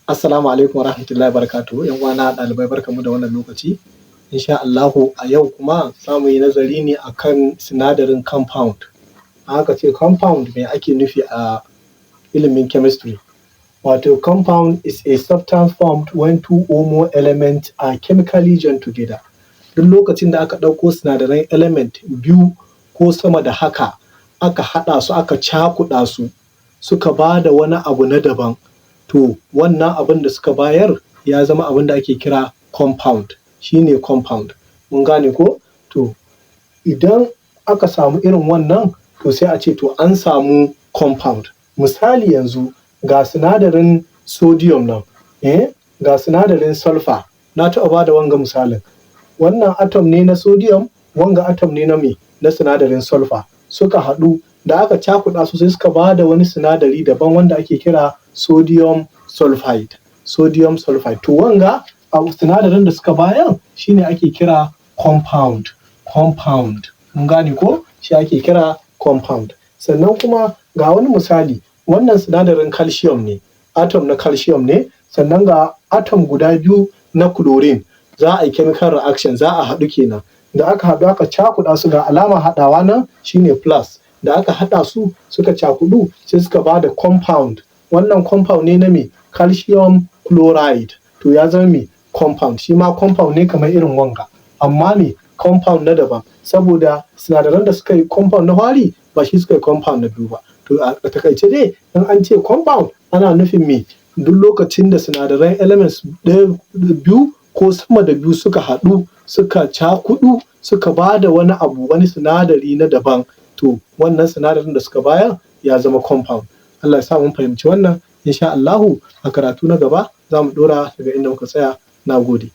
Assalamu alaikum warahmatullahi wabarakatuhu. ‘Yan uwana ɗalibai, barkanmu da wannan lokaci. Insha Allahu a yau kuma za mu yi nazari ne akan sinadarin compound. In aka ce compound, me ake nufi a ilimin chemistry? Wato compound is a substance formed when two or more elements are chemically joined together. Duk lokacin da aka ɗauko sinadaran element biyu ko sama da haka, aka haɗa su, aka cakuɗa su, suka ba da wani abu na daban, to wannan abun da suka bayar ya zama abin da ake kira compound, shi ne compound. Mun gane ko? To idan aka samu irin wannan, to sai a ce to an samu compound. Misali, yanzu ga sinadarin sodium nan, ga sinadarin sulphur. Na taɓa ba da wanga misalin. Wannan atom ne na sodium, wanga atom ne na me? Na sinadarin sulphur. Suka haɗu, da aka cakuɗa su, sai suka ba da wani sinadari daban wanda ake kira sodium sulphide. Sodium sulphide. To wanga sinadarin da suka bayar shi ne ake kira compound. Compound. Mun gane ko? Shi ake kira compound. Sannan kuma ga wani misali, wannan sinadarin calcium ne, atom na calcium ne, sannan ga atom guda biyu na chlorine. Za a yi chemical reaction, za a haɗu kenan. Da aka haɗu aka cakuɗa su, ga alamar haɗawa nan, shi ne plus. Da aka haɗa su suka cakuɗu, sai suka ba da compound. Wannan compound ne na me? Calcium chloride. To ya zama me? Compound. Shi ma compound ne kamar irin wanga. Amma me? Compound na daban. Saboda sinadaran da suka yi compound na fari ba shi suka yi compound na biyu ba. To a taƙaice dai, in an ce compound, ana nufin me? Duk lokacin da sinadaran elements ɗaya, biyu ko sama da biyu suka haɗu, suka cakuɗu, suka ba da wani abu, wani sinadari na daban, to wannan sinadarin da suka bayar ya zama compound. Allah ya sa mun fahimci wannan. Insha Allahu a karatu na gaba za mu ɗora daga inda muka tsaya. Na gode.